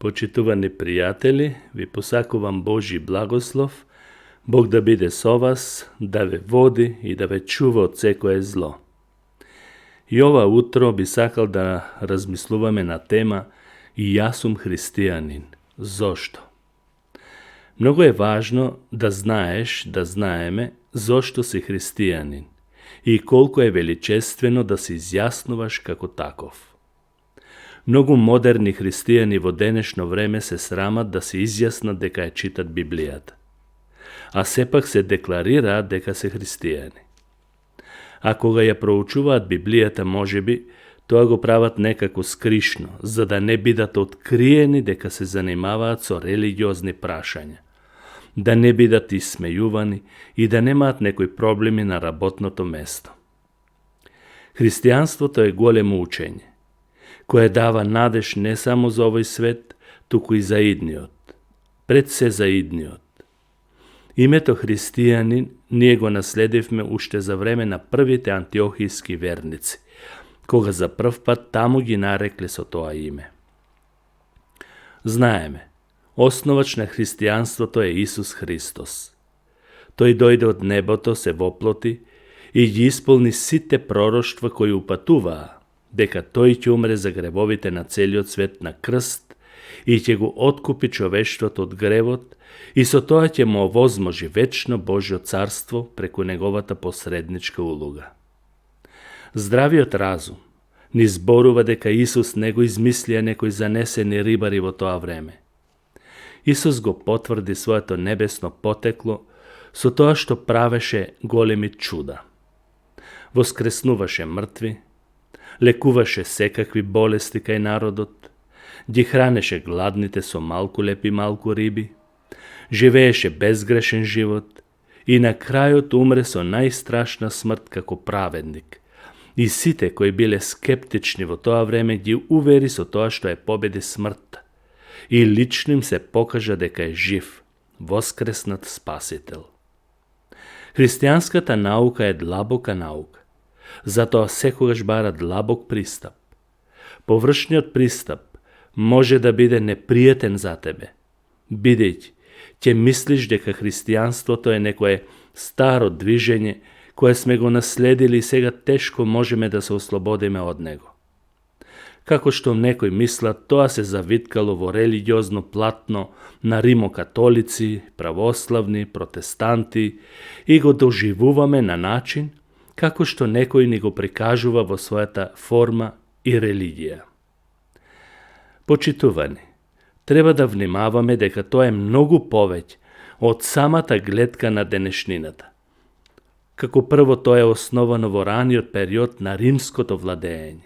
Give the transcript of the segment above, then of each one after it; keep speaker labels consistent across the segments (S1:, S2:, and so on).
S1: Почитувани пријатели, ви посакувам Божи благослов, Бог да биде со вас, да ве води и да ве чува од секое зло. И ова утро би сакал да размислуваме на тема И јас сум христијанин. Зошто? Многу е важно да знаеш, да знаеме зошто си христијанин и колку е величествено да се изјаснуваш како таков. Многу модерни христијани во денешно време се срамат да се изјаснат дека ја читат Библијата, а сепак се декларираат дека се христијани. А кога ја проучуваат Библијата, можеби, тоа го прават некако скришно, за да не бидат откриени дека се занимаваат со религиозни прашања, да не бидат исмејувани и да немаат некои проблеми на работното место. Христијанството е големо учење, кое дава надеж не само за овој свет, туку и за идниот, пред се за идниот. Името христијанин ние го наследивме уште за време на првите антиохијски верници, кога за прв пат таму ги нарекле со тоа име. Знаеме, основач на христијанството е Исус Христос. Тој дојде од небото, се воплоти и ги исполни сите пророштва кои упатуваа, дека тој ќе умре за гревовите на целиот свет на крст и ќе го откупи човештвото од гревот и со тоа ќе му овозможи вечно Божјо царство преку неговата посредничка улога. Здравиот разум ни зборува дека Исус не го измислија некои занесени рибари во тоа време. Исус го потврди своето небесно потекло со тоа што правеше големи чуда. Воскреснуваше мртви, лекуваше секакви болести кај народот, ги хранеше гладните со малку леп и малку риби, живееше безгрешен живот и на крајот умре со најстрашна смрт како праведник. И сите кои биле скептични во тоа време ги увери со тоа што е победи смртта и лично им се покажа дека е жив, воскреснат Спасител. Христијанската наука е длабока наука, затоа секогаш бара длабок пристап. Површниот пристап може да биде непријатен за тебе, бидејќи ќе мислиш дека христијанството е некое старо движење кое сме го наследили и сега тешко можеме да се ослободиме од него. Како што некои мислат, тоа се завиткало во религиозно платно на римокатолици, православни, протестанти и го доживуваме на начин како што некој ни го прикажува во својата форма и религија. Почитувани, треба да внимаваме дека тоа е многу повеќе од самата гледка на денешнината. Како прво, тоа е основано во раниот период на римското владење,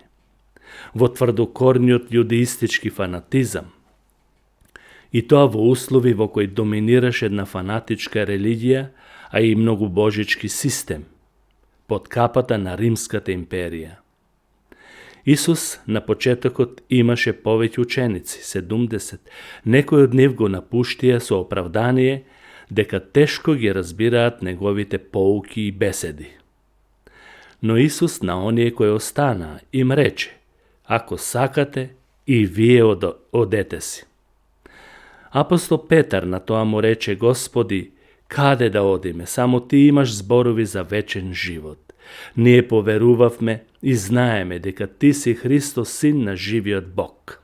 S1: во тврдокорниот јудеистички фанатизам, и тоа во услови во кои доминираше една фанатичка религија, а и многубожички систем, под капата на Римската империја. Исус на почетокот имаше повеќе ученици, 70, некои од нив го напуштија со оправдание дека тешко ги разбираат неговите поуки и беседи. Но Исус на оние кои останаа им рече: ако сакате, и вие одете си. Апостол Петар на тоа му рече: Господи, каде да одиме? Само ти имаш зборови за вечен живот. Ние поверувавме и знаеме дека ти си Христос, син на живиот Бог.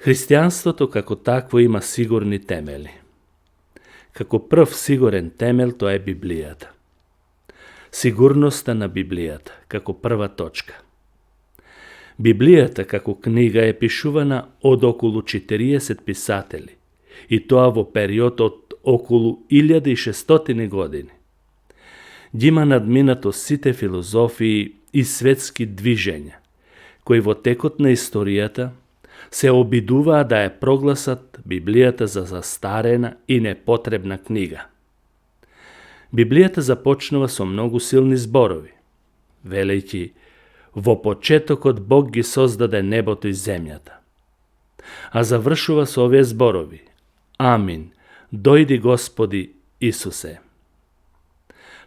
S1: Христијанството како такво има сигурни темели. Како прв сигурен темел тоа е Библијата. Сигурноста на Библијата како прва точка. Библијата како книга е пишувана од околу 40 писатели, и тоа во период од околу 1600 години. Ги има надминато сите филозофии и светски движења, кои во текот на историјата се обидуваа да ја прогласат Библијата за застарена и непотребна книга. Библијата започнува со многу силни зборови, велејќи: во почетокот Бог ги создаде небото и земјата. А завршува со овие зборови: Амин, дојди Господи Исусе.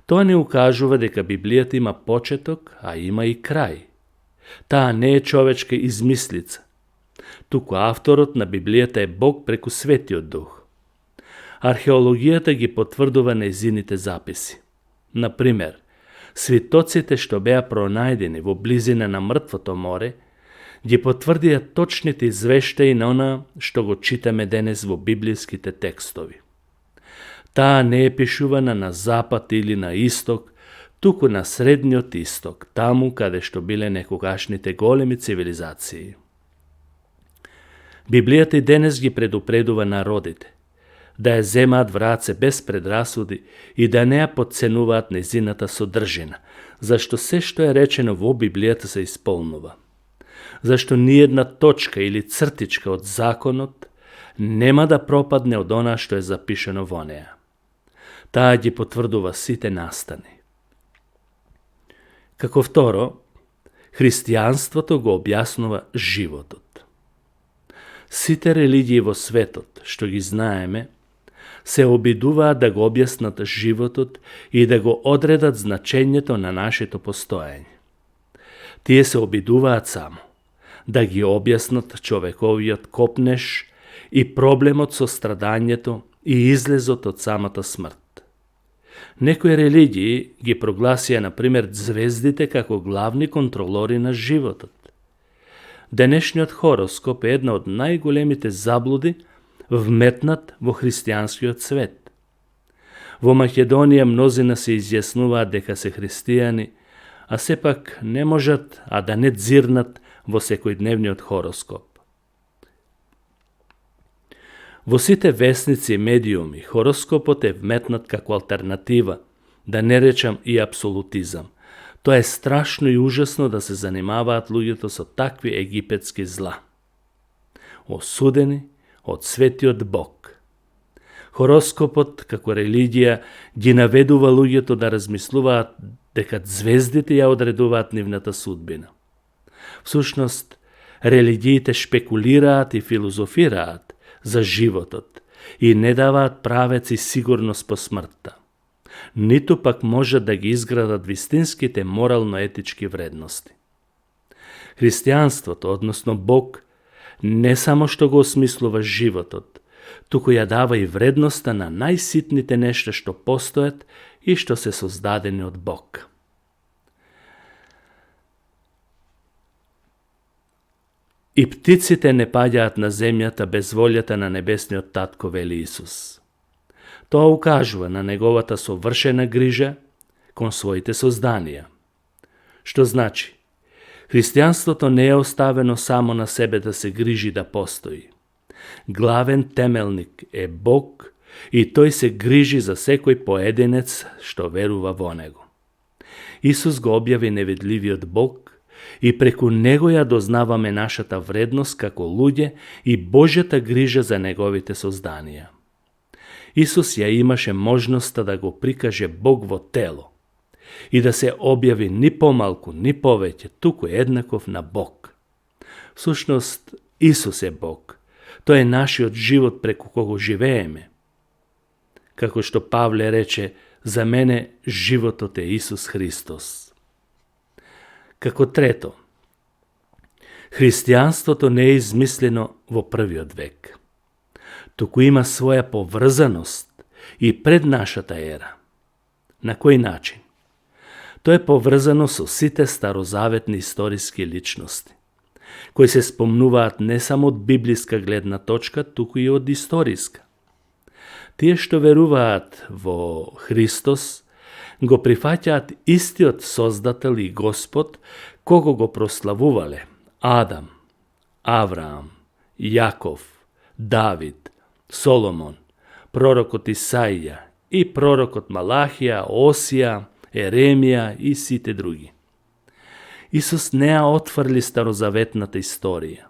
S1: Тоа не укажува дека Библијата има почеток, а има и крај. Таа не е човечка измислица, туку авторот на Библијата е Бог преку Светиот Дух. Археологијата ги потврдува нејзините записи. Например, свитоците што беа пронајдени во близина на Мртвото море, ги потврдија точните извештаи на она што го читаме денес во библиските текстови. Таа не е пишувана на запад или на исток, туку на средниот исток, таму каде што биле некогашните големи цивилизации. Библијата и денес ги предупредува народите да ја земаат враце без предрасуди и да не ја потценуваат нејзината содржина, зашто се што е речено во Библијата се исполнува. Зашто ниедна точка или цртичка од законот нема да пропадне од она што е запишено во неа. Таа ги потврдува сите настани. Како второ, христијанството го објаснува животот. Сите религии во светот, што ги знаеме, се обидуваат да го објаснат животот и да го одредат значењето на нашето постоење. Тие се обидуваат само да ги објаснат човековиот копнеж и проблемот со страдањето и излезот од самата смрт. Некои религии ги прогласија, например, звездите како главни контролори на животот. Денешниот хороскоп е една од најголемите заблуди вметнат во христијанскиот свет. Во Македонија мнозина се изјаснуваат дека се христијани, а сепак не можат да не дзирнат во секојдневниот хороскоп. Во сите весници и медиуми хороскопот е вметнат како алтернатива, да не речам и апсолутизам. Тоа е страшно и ужасно да се занимаваат луѓето со такви египетски зла. Осудени од светиот Бог. Хороскопот, како религија, ги наведува луѓето да размислуваат дека звездите ја одредуваат нивната судбина. Всушност, религиите шпекулираат и филозофираат за животот и не даваат правец и сигурност по смртта. Ниту пак можат да ги изградат вистинските морално-етички вредности. Христијанството, односно Бог, не само што го осмислува животот, туку ја дава и вредноста на најситните нешта што постојат и што се создадени од Бог. И птиците не паѓаат на земјата без волјата на небесниот татко, вели Исус. Тоа укажува на неговата совршена грижа кон своите созданија. Што значи? Христијанството не е оставено само на себе да се грижи да постои. Главен темелник е Бог и тој се грижи за секој поединец што верува во него. Исус го објави невидливиот Бог и преку него ја дознаваме нашата вредност како луѓе и Божјата грижа за неговите созданија. Исус ја имаше можноста да го прикаже Бог во тело и да се објави ни помалку, ни повеќе, туку еднаков на Бог. Всушност, Исус е Бог. Тој е нашиот живот преку кого живееме. Како што Павле рече, за мене животот е Исус Христос. Како трето, христијанството не е измислено во првиот век, туку има своја поврзаност и пред нашата ера. На кој начин? Тоа е поврзано со сите старозаветни историски личности, кои се спомнуваат не само од библиска гледна точка, туку и од историска. Тие што веруваат во Христос, го прифаќаат истиот Создател и Господ, кого го прославувале Адам, Авраам, Јаков, Давид, Соломон, пророкот Исаија и пророкот Малахија, Осија, Еремија и сите други. Исус не ја отфрли старозаветната историја,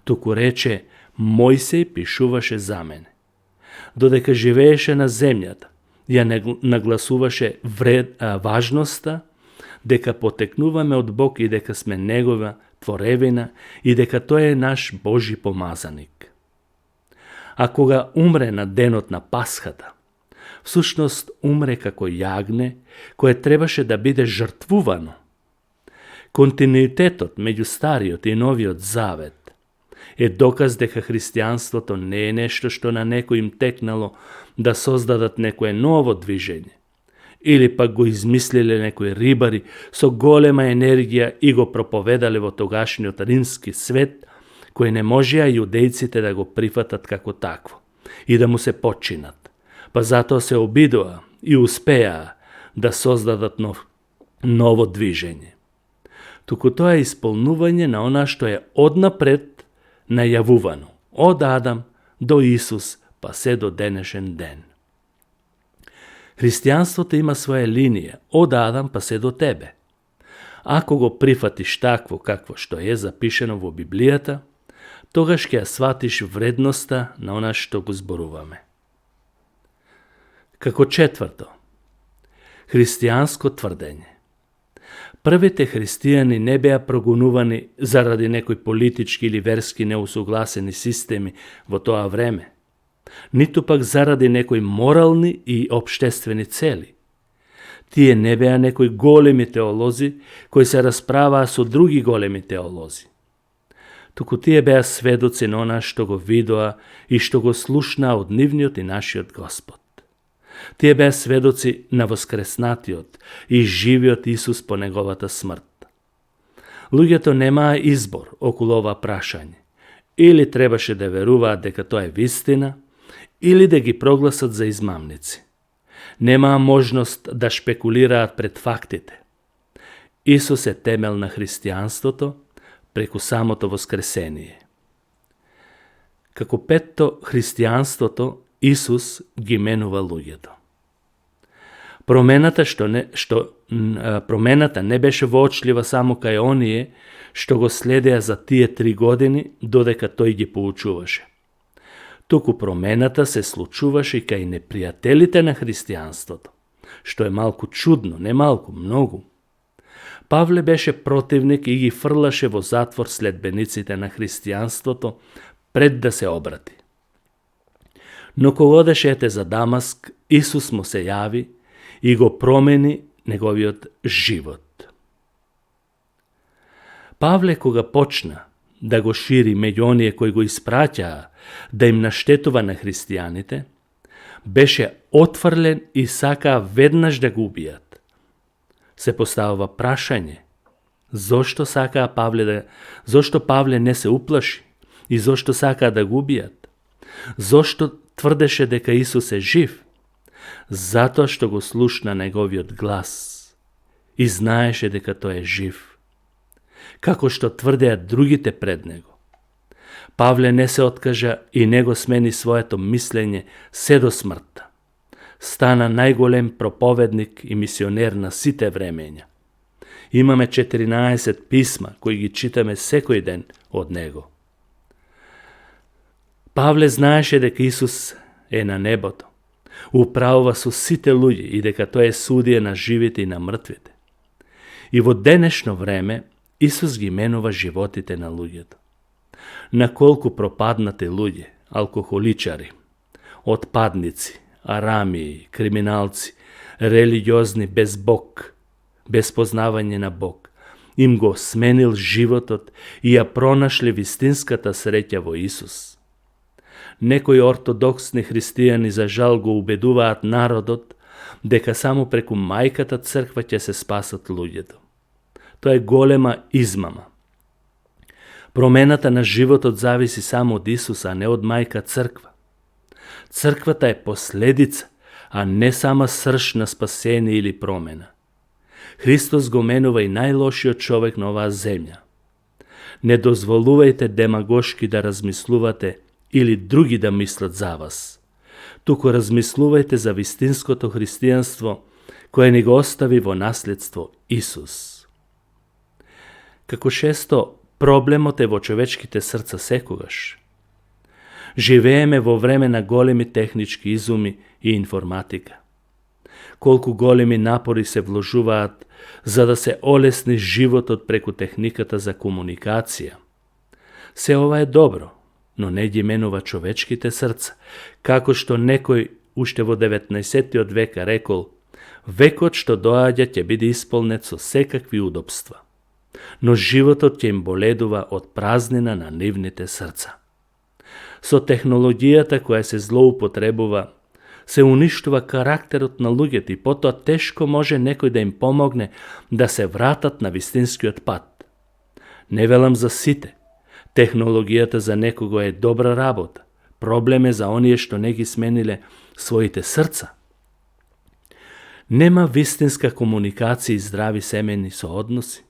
S1: туку рече, Мојсей пишуваше за мене. Додека живееше на земјата, ја нагласуваше важноста дека потекнуваме од Бог и дека сме Негова творевина и дека тој е наш Божи помазаник. А кога умре на денот на Пасхата, всушност умре како јагне кое требаше да биде жртвувано. Континуитетот меѓу Стариот и Новиот Завет е доказ дека христијанството не е нешто што на некој им текнало да создадат некое ново движење, или пак го измислиле некои рибари со голема енергија и го проповедале во тогашниот римски свет, кој не можеа јудејците да го прифатат како такво и да му се подчинат, па затоа се обидоа и успеаа да создадат ново движење. Туку тоа е исполнување на она што е однапред најавувано, од Адам до Исус, па се до денешен ден. Христијанството има своја линија, од Адам па се до тебе. Ако го прифатиш такво какво што е запишено во Библијата, тогаш ќе ја сватиш вредноста на она што го зборуваме. Како четврто, христијанско тврдење. Првите христијани не беа прогонувани заради некои политички или верски неусогласени системи во тоа време, ниту пак заради некои морални и општествени цели. Тие не беа некои големи теолози кои се расправаа со други големи теолози. Туку тие беа сведоци на она што го видоа и што го слушнаа од нивниот и нашиот Господ. Тие беа сведоци на воскреснатиот и живиот Исус по неговата смрт. Луѓето немаа избор околу ова прашање. Или требаше да веруваат дека тоа е вистина, или да ги прогласат за измамници. Немаа можност да шпекулираат пред фактите. Исус е темел на христијанството преку самото воскресение. Како петто, христијанството Исус ги менува луѓето. Промената не беше воочлива само кај оние што го следеа за тие 3 години додека тој ги поучуваше. Туку промената се случуваше и кај непријателите на христијанството, што е малку чудно, не малку, многу. Павле беше противник и ги фрлаше во затвор следбениците на христијанството пред да се обрати. Но кога одеше ете за Дамаск, Исус му се јави и го промени неговиот живот. Павле кога почна да го шири меѓу оние кои го испраќаа да им наштетува на христијаните, беше отфрлен и сакаа веднаш да го убијат. Се поставува прашање, зошто Павле не се уплаши и зошто сакаа да го убијат? Зошто тврдеше дека Исус е жив? Затоа што го слушна неговиот глас и знаеше дека тој е жив, како што тврдеа другите пред него. Павле не се откажа и не го смени своето мислење се до смртта. Стана најголем проповедник и мисионер на сите времења. Имаме 14 писма кои ги читаме секој ден од него. Павле знаеше дека Исус е на небото, управува со сите луѓе и дека тој е судија на живите и на мртвите. И во денешно време Исус ги менува животите на луѓето. На колку пропаднати луѓе, алкохоличари, отпадници, арамии, криминалци, религиозни без Бог, без познавање на Бог, им го сменил животот и ја пронашли вистинската среќа во Исус. Некои ортодоксни христијани за жал го убедуваат народот дека само преку мајката црква ќе се спасат луѓето. Тоа е голема измама. Промената на животот зависи само од Исуса, а не од мајка црква. Црквата е последица, а не сама срж на спасение или промена. Христос го менува и најлошиот човек на оваа земја. Не дозволувајте демагошки да размислувате или други да мислат за вас. Туку размислувајте за вистинското христијанство кое ни го остави во наследство Исус. Како шесто, проблемот е во човечките срца секогаш. Живееме во време на големи технички изуми и информатика. Колку големи напори се вложуваат за да се олесни животот преку техниката за комуникација. Се ова е добро, но не ги менува човечките срца, како што некој уште во 19. века рекол: векот што доаѓа ќе биде исполнет со секакви удобства. но животот ќе им боледува од празнина на нивните срца. Со технологијата која се злоупотребува, се уништува карактерот на луѓето и потоа тешко може некој да им помогне да се вратат на вистинскиот пат. Не велам за сите. Технологијата за некого е добра работа. Проблем е за оние што не ги смениле своите срца. Нема вистинска комуникација и здрави семејни соодноси.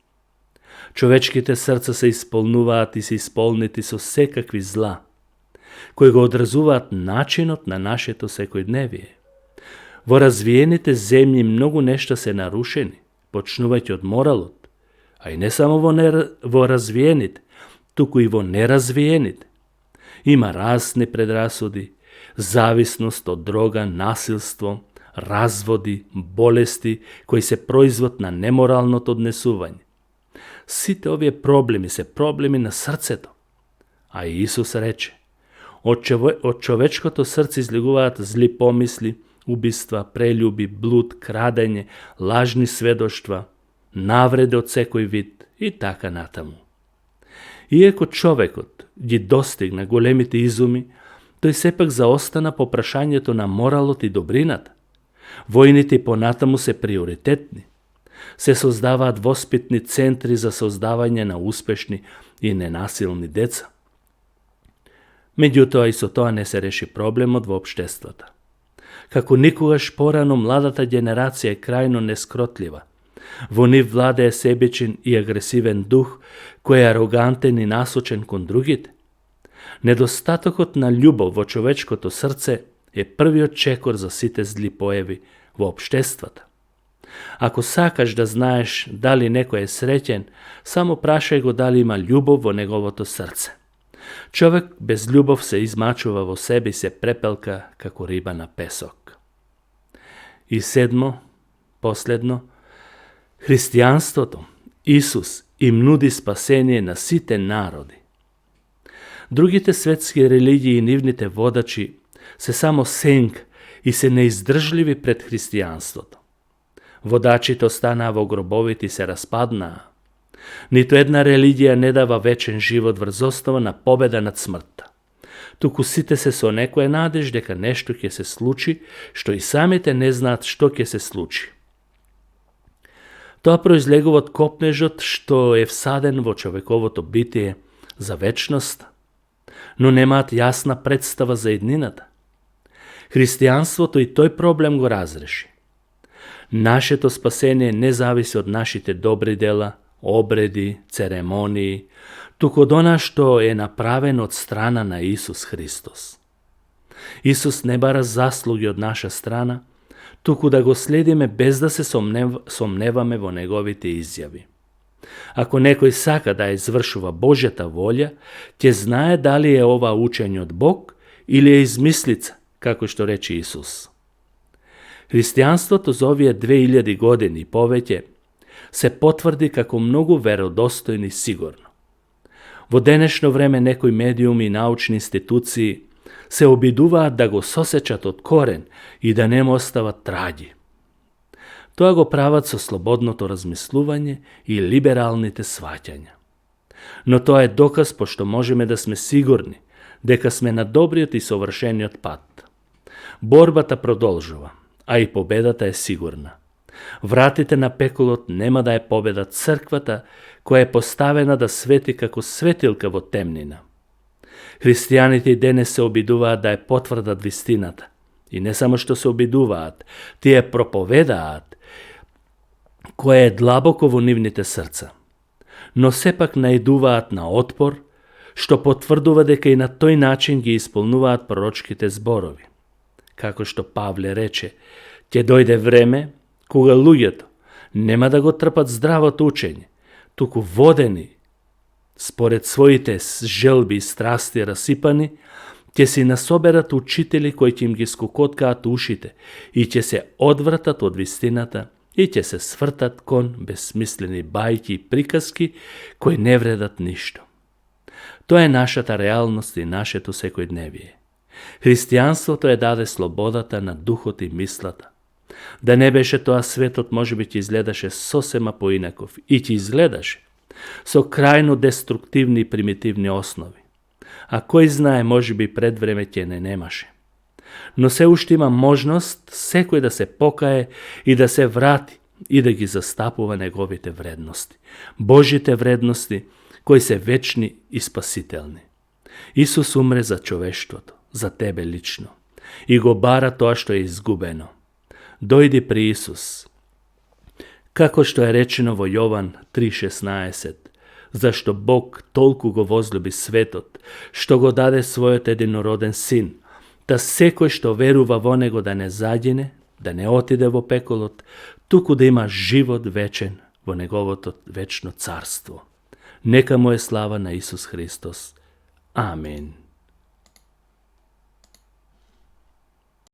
S1: Човечките срца се исполнуваат и се исполнети со секакви зла, кои го одразуваат начинот на нашето секојдневие. Во развиените земји многу нешта се нарушени, почнувајќи од моралот, а и не само во развиените, туку и во неразвиените. Има расни предрасуди, зависност од дрога, насилство, разводи, болести, кои се производ на неморалното однесување. Сите овие проблеми се проблеми на срцето. А Исус рече: од човечкото срце излегуваат зли помисли, убиства, прелюби, блуд, крадење, лажни сведоштва, навреде од секој вид и така натаму. Иако човекот ги достигна големите изуми, тој сепак заостана по прашањето на моралот и добрината. Војните и понатаму се приоритетни. Се создаваат воспитни центри за создавање на успешни и ненасилни деца. Меѓутоа и со тоа не се реши проблемот во општествата. Како никогаш порано младата генерација е крајно нескротлива. Во нив владее себичен и агресивен дух, кој е арогантен и насочен кон другите. Недостатокот на љубов во човечкото срце е првиот чекор за сите зли појави во општествата. Ако сакаш да знаеш дали некој е среќен, само прашај го дали има љубов во неговото срце. Човек без љубов се измачува во себе и се препелка како риба на песок. И седмо, последно, христијанството, Исус им нуди спасение на сите народи. Другите светски религии и нивните водачи се само сенка и се неиздржливи пред христијанството. Водачите останаа во гробовите и се распаднаа. Ниту една религија не дава вечен живот врз основа на победа над смртта. Туку сите се со некоја надеж дека нешто ќе се случи, што и самите не знаат што ќе се случи. Тоа произлегува од копнежот што е всаден во човековото битие за вечност, но немаат јасна представа за еднината. Христијанството и тој проблем го разреши. Нашето спасение не зависи од нашите добри дела, обреди, церемонии, туку од она што е направено од страна на Исус Христос. Исус не бара заслуги од наша страна, туку да го следиме без да се сомневаме во неговите изјави. Ако некој сака да извршува Божјата волја, ќе знае дали е ова учење од Бог или е измислица, како што рече Исус. Христијанството за овие 2000 години и повеќе се потврди како многу веродостојно и сигурно. Во денешно време некои медиуми и научни институции се обидуваат да го сосечат од корен и да не му остават траги. Тоа го прават со слободното размислување и либералните сваќања. Но тоа е доказ пошто можеме да сме сигурни дека сме на добриот и совршениот пат. Борбата продолжува, а и победата е сигурна. Вратите на пеколот нема да ја победат црквата, која е поставена да свети како светилка во темнина. Христијаните и денес се обидуваат да ја потврдат вистината. И не само што се обидуваат, тие проповедаат, која е длабоко во нивните срца. Но сепак наидуваат на отпор, што потврдува дека и на тој начин ги исполнуваат пророчките зборови. Како што Павле рече, ќе дојде време кога луѓето нема да го трпат здравото учење, туку водени според своите желби и страсти расипани, ќе си насоберат учители кои ќе им ги скокоткаат ушите и ќе се одвратат од вистината и ќе се свртат кон безсмислени бајки и приказки кои не вредат ништо. Тоа е нашата реалност и нашето секојдневие. Христијанството е даде слободата на духот и мислата. Да не беше тоа, светот можеби ќе изгледаше сосема поинаков и ќе изгледаше. so krajno destruktivni i primitivni osnovi. A koji znaje, može bi predvreme tě ne nemaše. No se už ima možnost sekoj da se pokaje i da se vrati i da gi zastapува negovite vrednosti. Božite vrednosti koji se večni i spasitelni. Isus umre za čoveštvo, za tebe lično. I go bara to što je izgubeno. Dojdi pri Isus. Kako što je rečeno vo Jovan 3.16, zašto Bog tolku go vozljubi svetot, što go dade svojot jedinoroden sin, da sekoj što veruva vo nego da ne zadjene, da ne otide vo pekolot, tuku da ima život večen vo negovoto večno carstvo. Neka mu je slava na Isus Hristos. Amen.